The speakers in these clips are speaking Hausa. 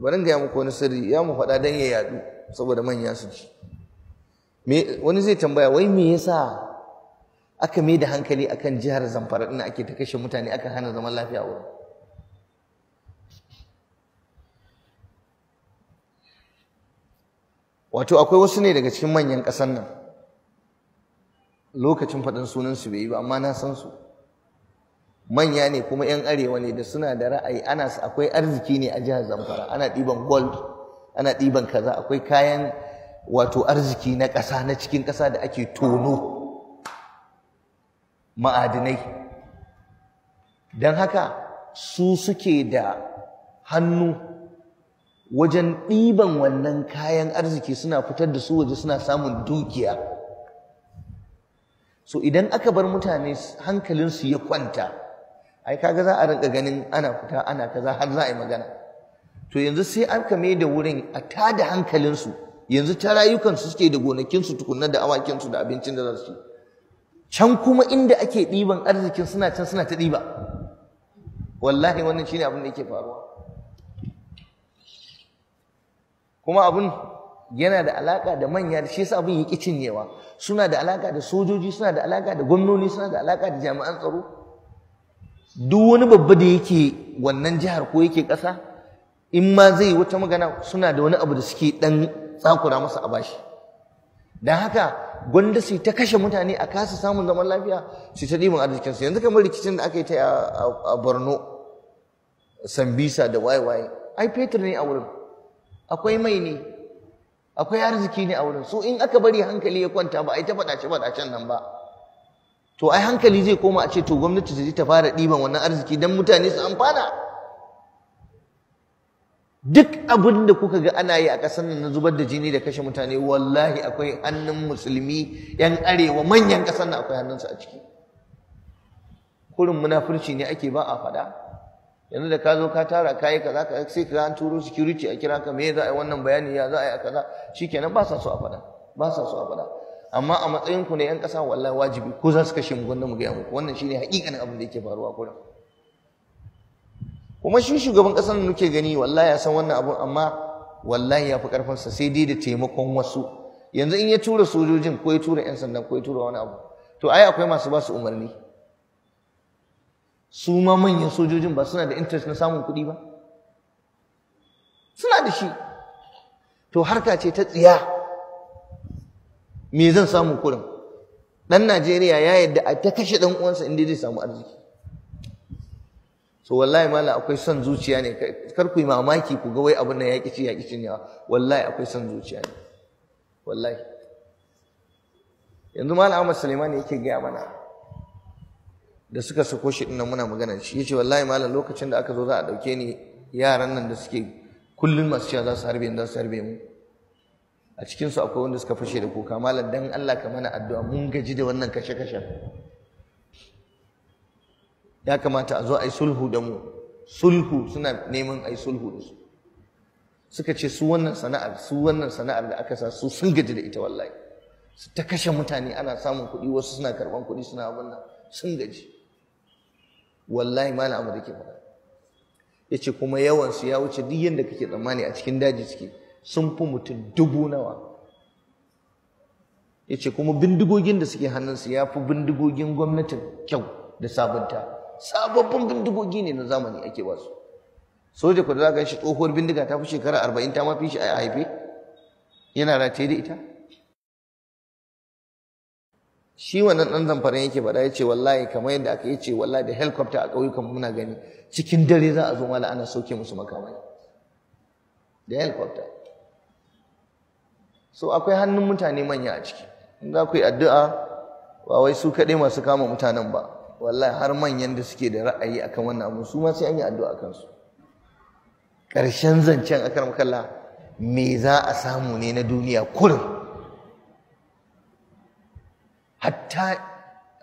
Bari in gaya muku wani sirri, ya mu faɗa don ya yaɗu saboda manya su ji. Wani zai tambaya wai me yasa aka mai da hankali akan jihar Zamfara ɗin ake ta kashe mutane, aka hana zaman lafiya wurin? Wato akwai wasu ne daga cikin manyan ƙasar nan, lokacin faɗin sunansu bai yi ba amma na san su. Manya ne kuma 'yan arewa ne da suna da ra'ayi, ana akwai arziki ne a jihar Zamfara, ana ɗiban gold, ana ɗiban kaza, akwai kayan wato arziki na ƙasa, na cikin ƙasa da ake tono ma'adinai. Don haka su suke da hannu wajen ɗiban wannan kayan arziki, suna fitar da su waje, suna samun dukiya. So idan aka bar mutane hankalinsu ya kwanta, ai kaga za a rinka ganin ana fita ana kaza har za a yi magana. To yanzu sai aka mai da wurin a tada hankalinsu, yanzu ta rayukansu suke da gonakinsu tukunna da awakinsu da abincin da za su ci. Can kuma inda ake ɗiban arzikin suna can suna ta ɗiba. Wallahi wannan shine abin da yake faruwa. Kuma abin yana da alaka da manya, da shi yasa abin yake cinyewa. Suna da alaka da sojoji, suna da alaka da gwamnoni, suna da alaka da jami'an tsaro. Duk wani babba da yake wannan jihar ko yake ƙasa, in ma zai yi wata magana, suna da wani abu da suke ɗan tsakura masa a bashi. Don haka gwanda su ta kashe mutane a kasa samun zaman lafiya, su ta ɗiban arzikinsu. Yanzu kamar rikicin da aka yi ta a Borno, Sambisa da waye-waye, ai fetur ne a wurin, akwai mai ne, akwai arziki ne a wurin. So in aka bari hankali ya kwanta ba a yi ta faɗace-faɗacen nan ba, to ai hankali zai koma a ce to gwamnati ta je ta fara ɗiban wannan arziki don mutane su amfana. Duk abin da kuka ga ana yi a ƙasar nan na zubar da jini da kashe mutane, wallahi akwai hannun musulmi 'yan arewa manyan ƙasar nan, akwai hannunsu a ciki. Kurin munafurci ne ake ba a faɗa. Yanzu da ka zo ka tara kayi kaza ka sai ka an turo security a kira ka, me za a yi wannan bayani, ya za a yi a kaza, shikenan ba sa so a faɗa, ba sa so a faɗa. Amma a matsayin ku ne 'yan ƙasa, wallahi wajibi ko za su kashe mu gwanda mu gaya muku wannan shine haƙiƙanin abin da yake faruwa kurin. Kuma shi shugaban ƙasar da muke gani wallahi ya san wannan abun, amma wallahi ya fi ƙarfinsa sai dai da taimakon wasu. Yanzu in ya tura sojojin ko ya tura 'yan sandan ko ya tura wani abu, to ai akwai masu ba su umarni. Su ma manyan sojojin ba suna da interest na samun kuɗi ba, suna da shi. To harka ce ta tsiya, me zan samu kurin? Ɗan Najeriya ya yadda a ta kashe ɗan uwansa inda zai samu arziki. So wallahi malam akwai son zuciya ne, kar ku yi mamaki ku ga wai abin nan ya ƙi ci ya ƙi cinyewa, wallahi akwai son zuciya ne wallahi. Yanzu malam Ahmad Suleiman yake gaya mana da suka sako shi dinnan muna magana shi, yace wallahi malam lokacin da aka zo za a dauke ni, yaran nan da suke kullun masu cewa za su harbe ni, za su harbe mu, a cikin su akwai wanda suka fashe da kuka, malam dan Allah ka mana addu'a, mun gaji da wannan kashe-kashen, ya kamata a zo a yi sulhu da mu. Sulhu suna neman a yi sulhu da su. Suka ce su wannan sana'ar, su wannan sana'ar da aka sa su sun gaji da ita wallahi. Su ta kashe mutane ana samun kuɗi, wasu suna karɓan kuɗi suna abin nan, sun gaji. Wallahi malam Ahmad yake faɗa. Yace kuma yawan su ya wuce duk yanda kake tsammani, a cikin daji suke, sun fi mutum 1000 nawa. Yace kuma bindigogin da suke hannunsu ya fi bindigogin gwamnatin kyau da sabunta. Sababbin bindigogi ne na zamani ake ba su. Soja ku da za ka shi tsohuwar bindiga ta fi shekara 40 ta ma fi shi a haife, yana rataye da ita. Shi wannan ɗan Zamfaran yake faɗa, yace wallahi kamar yadda aka yace wallahi da helicopter a ƙauyukan muna gani cikin dare za a zo mala ana sauke musu makamai da helicopter. So akwai hannun mutane manya a ciki. In za ku yi addu'a ba wai su kaɗai masu kama mutanen ba, wallahi har manyan da suke da ra'ayi akan wannan abu su ma sai an yi addu'a kansu. Ƙarshen zancen akar makalla, me za a samu ne na duniya kurin? Hatta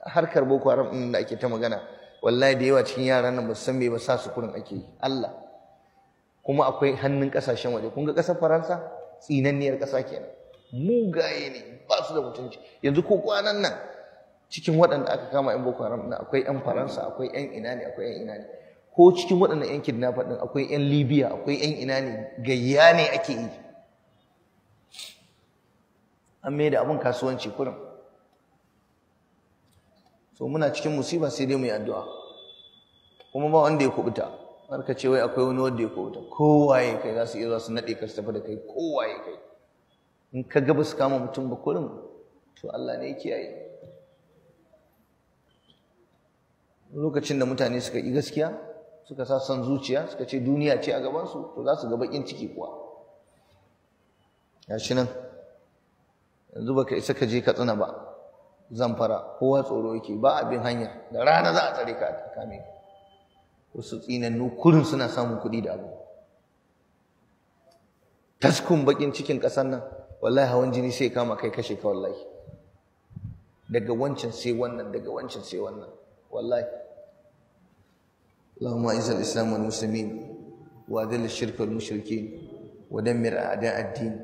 harkar Boko Haram ɗin da ake ta magana, wallahi da yawa cikin yaran nan ba su san me ba, sa su kurin ake yi. Allah. Kuma akwai hannun ƙasashen waje. Kun ga ƙasar Faransa tsinanniyar ƙasa kenan, mugaye ne, ba su da mutunci. Yanzu ko kwanan nan cikin waɗanda aka kama 'yan Boko Haram ɗin akwai 'yan Faransa, akwai 'yan ina ne, akwai 'yan ina ne. Ko cikin waɗannan 'yan kidnapper ɗin akwai 'yan Libya, akwai 'yan ina ne, gayya ne ake yi. An mai da abin kasuwanci kurin. So muna cikin musiba, sai dai mu yi addu'a. Kuma ba wanda ya kubuta. Har ka ce wai akwai wani wanda ya kubuta. Kowaye kai, za su iya zuwa su naɗe ka su tafi da kai, kowaye kai. In ka ga ba su kama mutum ba kurin, to Allah ne ya kiyaye. Lokacin da mutane suka yi gaskiya, suka sa son zuciya, suka ce duniya ce a gabansu, to za su ga bakin ciki kuwa. Gashi nan yanzu baka isa ka je Katsina ba, Zamfara, kowa tsoro yake, ba abin hanya, da rana za a tsare ka a kame ka. Wasu tsinannu kurin suna samun kuɗi da abu. Taskun bakin cikin ƙasar nan, wallahi hawan jini sai kama kai kashe ka wallahi. Daga wancan sai wannan, daga wancan sai wannan, wallahi. اللهم اعز الاسلام والمسلمين واذل الشرك والمشركين ودمر اعداء الدين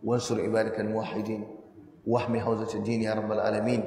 وانصر عبادك الموحدين واحمي حوزه الدين يا رب العالمين.